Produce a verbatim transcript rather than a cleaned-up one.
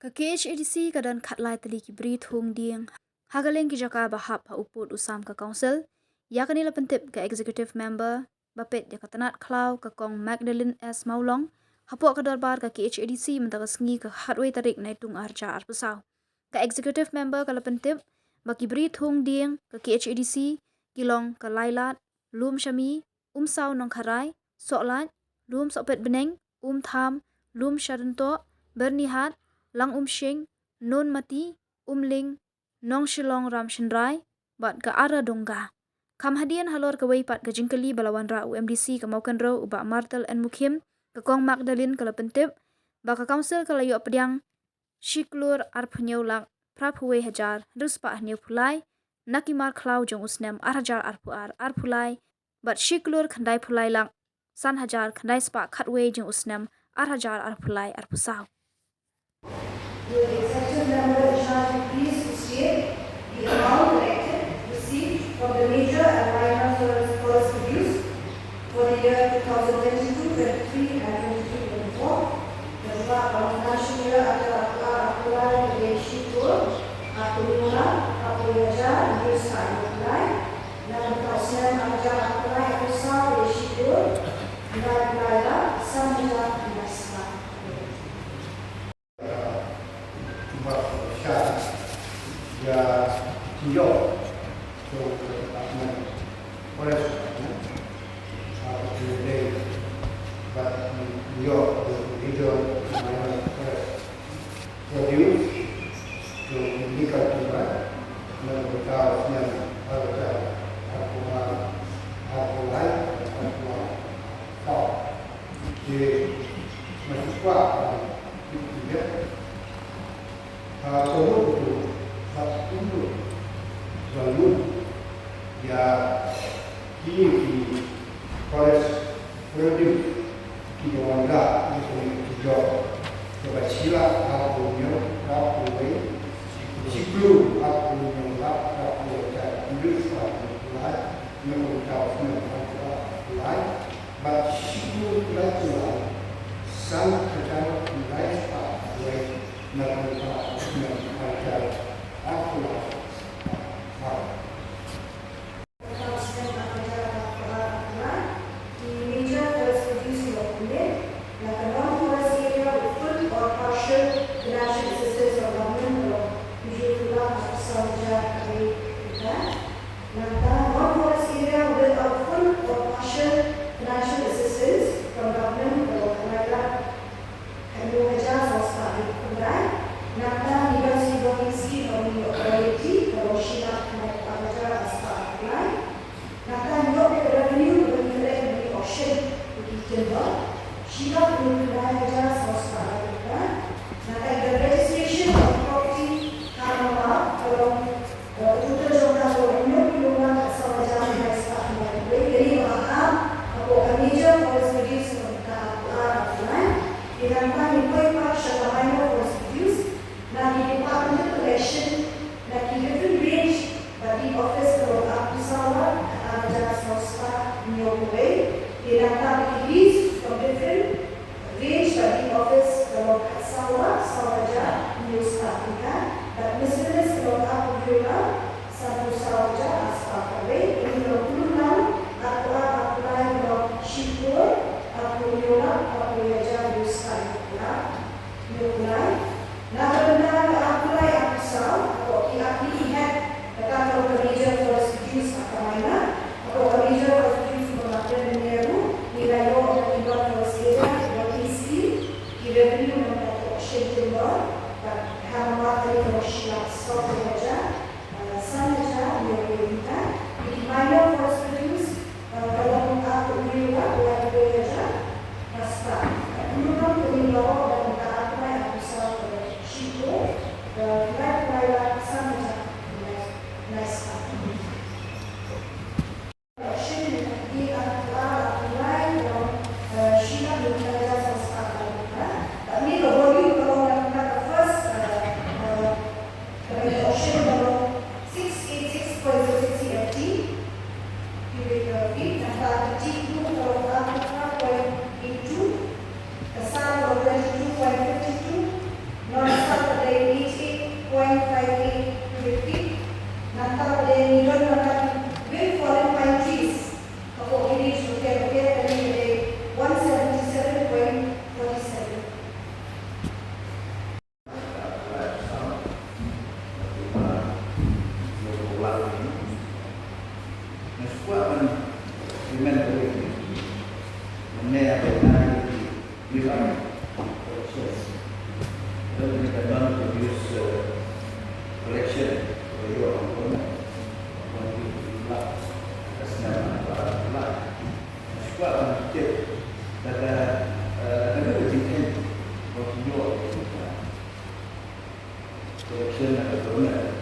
Ka K H A D C ka don khatlai tylli ki bri thung dieng ha ka liang ki jaka ba hap ha u pud u sam ka council. Ïa kane la pyntip ka executive member ba peit ïa ka tnat khlaw ka Kong Magdalene S Mawlong hapoh ka dorbar ka K H A D C mynta ka sngi ka khatwei tarik Naitung arhajar arphew saw. Ka executive member ka la pyntip ba ki bri thung dieng ka K H A D C ki long ka Lailad, Lumshami, Umsaw Nongkharai, Sohlait, Lumsohpetbneng, Umtham, Lumshadyntoh, Byrnihat, Langumshing, Nonmati, Umling, Nongshillong Ramshynrai bad ka Aradongga. Kham hadien halor kawei pat ka jingkylli ba la wanrah u M D C ka Mawkynrew u Bah Martel N Mukhim, ka Kong Magdalene ka la pyntip ba ka council ka la ïoh pdiang shi klur arphew hynñiew lak phraphew wei hajar hynriew spah hynñiewphew lai na ki mar khlaw jong u snem arhajar arphew ar arphew lai bad shi klur khyndaiphew lai lak san hajar khyndai spah khatwei jong u snem arhajar arphew lai arphew saw. Will the executive member in charge please to state the amount collected, received from the major and minor forest, forest produce for the year two thousand twenty-two twenty-three and twenty-three twenty-four? Ka jubab ba long financial year arhajar arphew ar arphew lai ka dei shi klur arphew hynñiew lak arphew wei hajar hynriew spah hynñiewphew lai. Na ka bynta u snem arhajar arphew lai arphew saw ka dei shi klur khyndai phew lai lak san hajar khyndai spah. Ba sha ïa ki ïoh to ka department, forest department, uh, to the day, but ïoh the major minor forest produce to illegal timber, na ka bynta u snem arhajar arphew ar, arphew lai, arphew lai. Tau. Te, nga sngewkwah, uh, tip tip. Ha, ka mut utu, ha, utu, ba lut ïa kine ki forest produce kiba wanrah ïa kane ka jingïoh. Kaba shi lak arphew hynñiew lak arphew wei, shi klur arphew hynñiew lak arphew wei hajar hynriew spah hynñiew lai, na ka bynta u snem arphew ar arphew lai. Bad shi klur khyndai phew lai san hajar khyndai spah wei na ka bynta u snem arhajar arphew lai. Ki major forest produce ki long kumne, na ka non-forest area with full or partial financial assistance from government ka long hynriew phew lak arphew saw hajar khatwei tyngka. Nangta non-forest area without full or partial financial assistance from government ka long khatlai lak hynñiew hajar saw spah hynñiewphew lai. Nangta ngi don shuh ki scheme ba ngi ïoh royalty ka long shi lak khyndai phew ar hajar ar spah hynñiewphew lai. Nangta ngi ïoh ka revenue ba ngi kren ba ngi auction ïa ki timber, shi lak hynñiew khyndai hajar saw spah hynñiewphew lai. Nangta ngi don registration of property ha Mawlai ka long, eh, ka total jong ka ka long hynñiew phew lak saw hajar khyndai spah hynñiewphew lai. Kane ka ba hap hapoh ka major forest produce ka long ka arphew ar arphew lai. Te nangta ngin poi pat sha ka minor forest produce, na ki Department of Election, na ki different range bad deed office ka long arphew saw lak khatar hajar saw spah hynñiewphew wei. Te nangta ba ki lease from different range bad deed office ka long khatsaw lak saw hajar hynñiew spah tyngka, bad miscellaneous ka long arphew hynriew lak sanphew saw hajar ar spah khatwei. Kane ka long klur lang arphew ar arphew lai ka long shi klur arphew hynñiew lak arphew wei hajar hynriew spah hynñiewphew lai. Na ka bynta ka arphew lai arphew saw, hapoh ki artylli ki hek, kata ka long ka major forest produce bad ka minor. Hapoh ka major forest produce, kumba nga kren mynne ruh, ngi la Lada, eh, lada ka jingkheiñ ba ki ïoh ïa ka corruption na ka government,